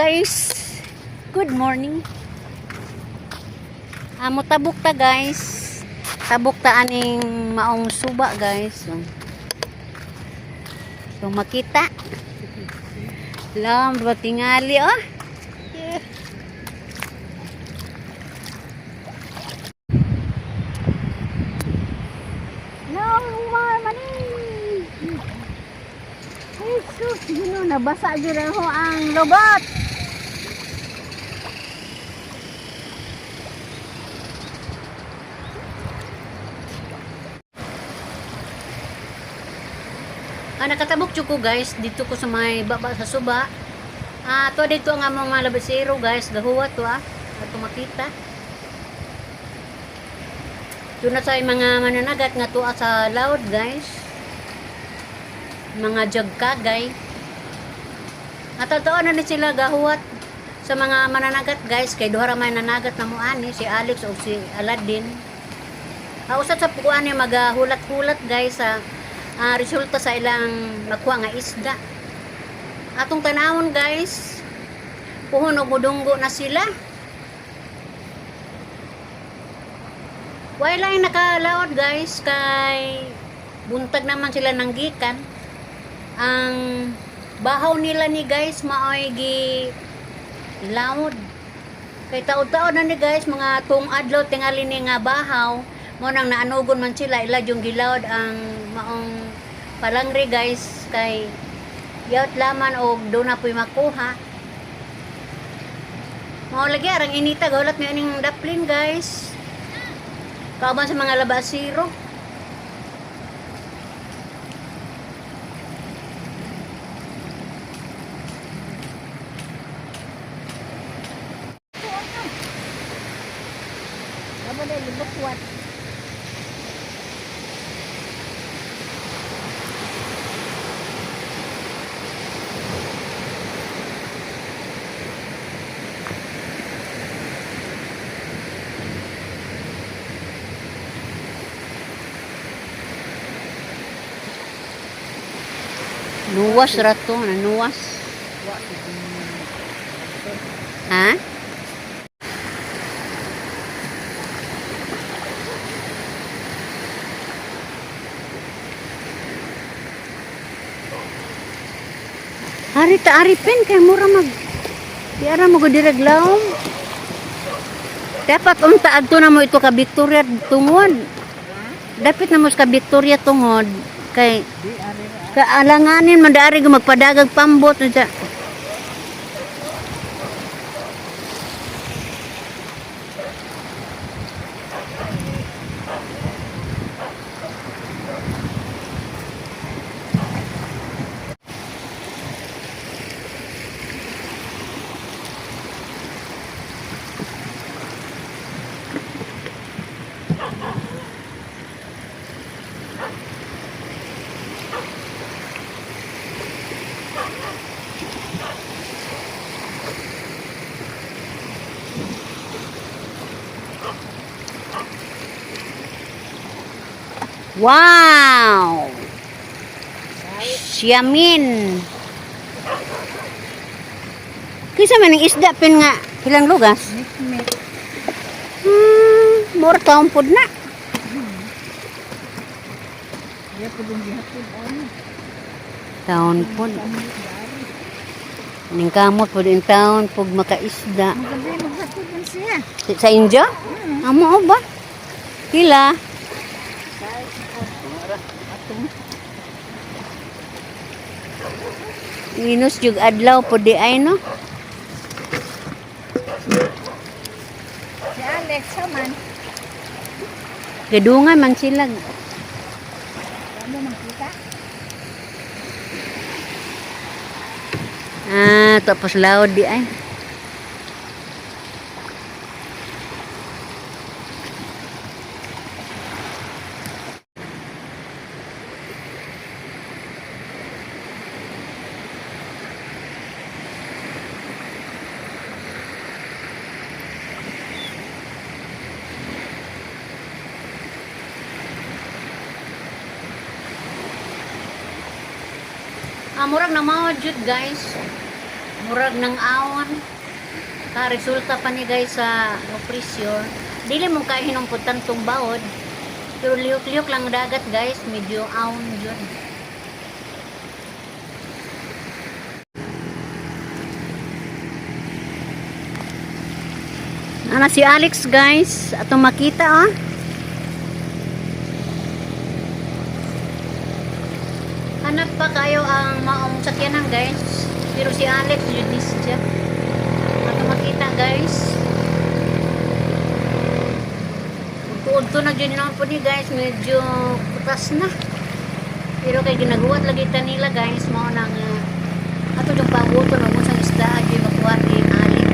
Guys. Good morning. Amo tabok ta, guys. Tabok ta aning maong suba, guys. So makita. Lam ba tingali, oh. Yeah. No more money. Jesus, Ginoo, nabasa jud ako ang lobot. Ah, nakatabok jud ko, guys, dito ko sa may baba sa suba. Ah, to dito ang among mga labasero, guys, gahuwa to ah. Ato makita. Doon na sa mga mananagat nga tuwa sa loud, guys. Mga jagkagay. At totoo na ni sila gahuwat sa mga mananagat, guys, kay duha ra may nanagat na mo ani, si Alex o si Aladdin. Ah, usad sa pukuan ni magahulat-hulat, guys, sa resulta sa ilang makuha nga isda. Atong tanawon, guys, puhon og mudunggo na sila. Wala lang nakalaot, guys, kay buntag naman sila ng gikan. Ang bahaw nila ni, guys, maoy gi laod. Kay taod-taod na ni, guys, mga tuong adlaw tingali ni nga bahaw, mo nang naanugon man sila, ila yung gilaod ang maong palangre, guys, kay yaot laman og do na po'y makuha. Mao lagi arang inita gaulat mi aning daplin, guys. Kauban sa mga labasiro. Amo na libukwat. Nuwas ra to, nanuwas. Ha? Hari ta aripin kay mura mag di ara mo gud dirag lawom. Dapat unta adto na mo ito ka Victoria tungod. Dapat na mo sa ka Victoria tungod kay Di ari ra. kaalanganin man dari ko magpadagag pambot unsa. Wow! Siyamin. Kisa man ang isda pin nga ilang lugas? Mikmik. More taon pod na. Iya po dong gihapon ani. Taon pod. Kamot dari. Ning kamot pod in taon pug makaisda. Magabi maghatod man siya. Sa India? Amo o ba? Pila? Atong Minus jug adlaw pod di ay no. si Alex man. Gadungan man sila. Amo makita. Ah, tapos laod di ay. Ah, murag na mao jud, guys. Murag ng awon. Ka resulta pa ni guys sa low pressure. Dili mo kay hinumputan tong baod. Pero lihok-lihok lang dagat, guys, medyo awon jud. Ana si Alex, guys, atong makita ah. Hanap pa kayo ang maong sakyanan, guys. Pero si Alex yun is siya. Ato makita, guys. Udto na dyan naman po ni, guys. Medyo kutas na. Pero kay ginaguwat lagi ta nila, guys. Mao nang ato yung paguto na kung sa isda ay makuha ni Alex.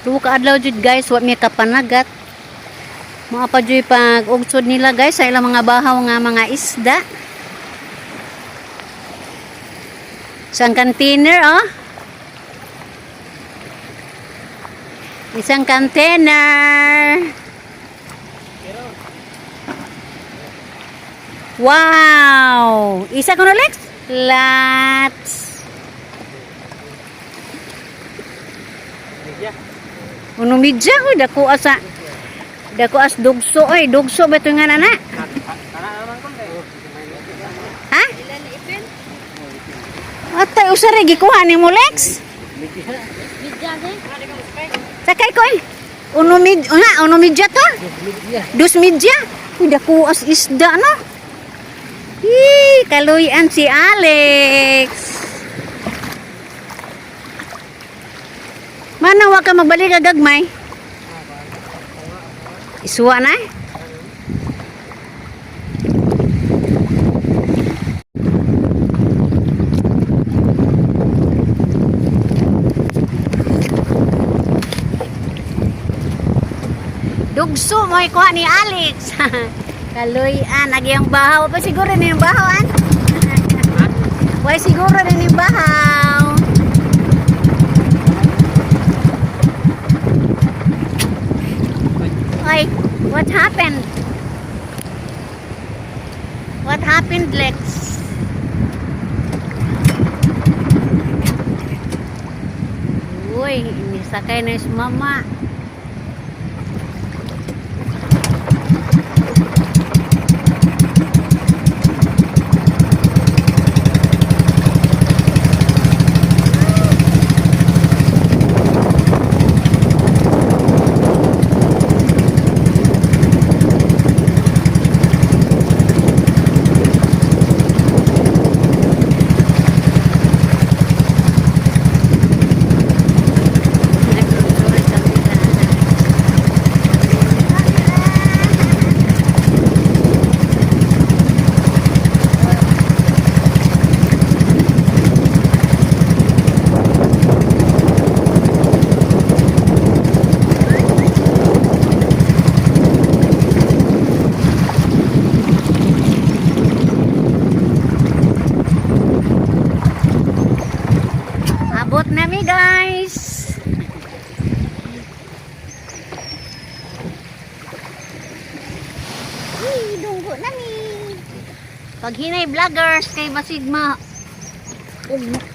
Duha ka adlaw jud, guys, wa mi kapanagat. Mga pa jud pag ugsod nila, guys, sa ilang mga bahaw nga mga isda. Isang container oh. Isang container. Wow! Isa ko na, Lex? Lots. Uno midya ko dako asa dako as dugso oy, dugso ba ito nga nana? Ha? Ilan na ipin? Atay usare gikuha ni mo, Lex? Bigyan eh. Sakay ko eh. Uno mid una uno midya to? Dos midya. Uy, dako as isda no. Hii, kaluyan si Alex. Mana wa ka magbalik agagmay? Isuwa na eh. Dugso mo kuha ni Alex. Kaluyan, agi ang bahaw. Pa siguro na yung bahaw, an? Why siguro na yung bahaw? Ay, what happened? What happened, Lex? Uy, inisakay na si mama. Abot na mi, guys. Uy, dunggo na mi. Paghinay vloggers kay basig ma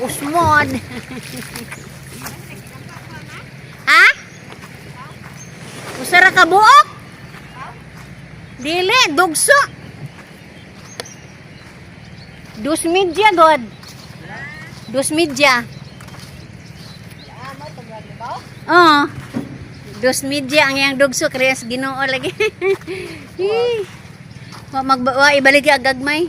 usmod. Ha? Usara ka buok? Dili, dugso. Dus media god. Dus media. Oo. Dos media ang iyang dugso kreyas Ginoo lagi. Wa magba wa ibalik ya gagmay.